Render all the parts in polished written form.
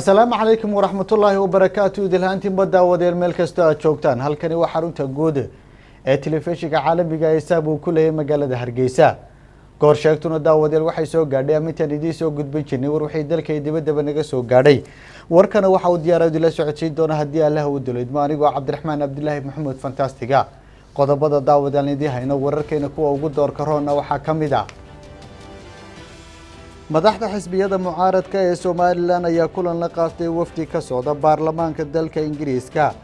Asalaamu calaykum waraxmatullaahi wabarakaatu. Idilhaantiinba daawadeel, meel kastoo aad joogtaan, halkani waa xarunta guud ee telefishinka caalamiga ee Saab uu ku leeyahay magaalada Hargeysa. Goor sheegtuna, daawadeel, waxay soo gaadhay amintaan idiin soo gudbin jirnay war wixii dalka iyo dibaddaba naga soo gaadhay. Warkana waxa uu diyaara idinla socodsiin doona, haddii Allah uu duleydmo, anigoo Cabdiraxmaan Cabdilaahi Maxamuud Fantastiga. Qodobada daawadaan idiin hayno wararkeena kuwa ugu doorka roonna waxaa ka mid ah: madaxda xisbiyada mucaaradka ee Somaliland ayaa kulan la qaatay wafdi ka socda baarlamaanka dalka Ingiriiska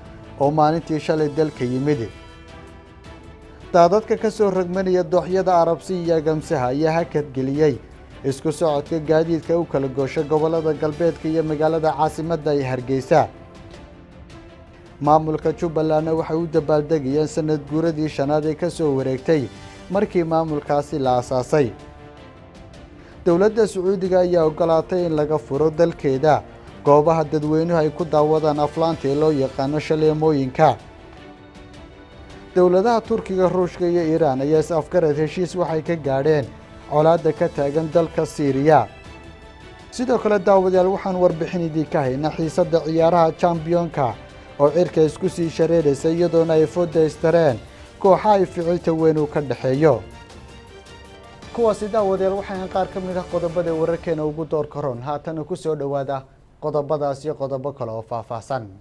oo maalintii shalay dalka yimid. Daadadka ka soo rogmanaya dooxyada Arabsi iyo Gamsaha ayaa hakadgeliyey isku socodka gaadiidka u kala goosha gobollada galbeedka iyo magaalada caasimadda ee Hargeysa. Maamulka Jubbalandna waxay u dabaaldegayeen sanad guuradii shanaad ee ka soo wareegtay markii maamulkaasi la aasaasay. Dowladda Sacuudiga ayaa ogolaatay in laga furo dalkeeda goobaha dadweynuhu ay ku daawadaan aflaanta ee loo yaqaano shaleemooyinka. Dowladaha Turkiga, Ruushka iyo Iiraan ayaa is afgarad heshiis waxay ka gaadheen colaadda ka taagan dalka Siiriya. Sidoo kale, daawadayaal, waxaan warbixin idinka haynaa xiisadda ciyaaraha Championka oo cirka isku sii shareeraysa, iyadoona ay fooda istareen kooxa ay ficilta weyn uu ka dhexeeyo. Kuwaasi, daawadayaal, waxaan qaar ka mid ah qodobada wararkeena ugu door karoon. Haatana ku soo dhowaada qodobadaas iyo qodobo kale oo faahfaahsan.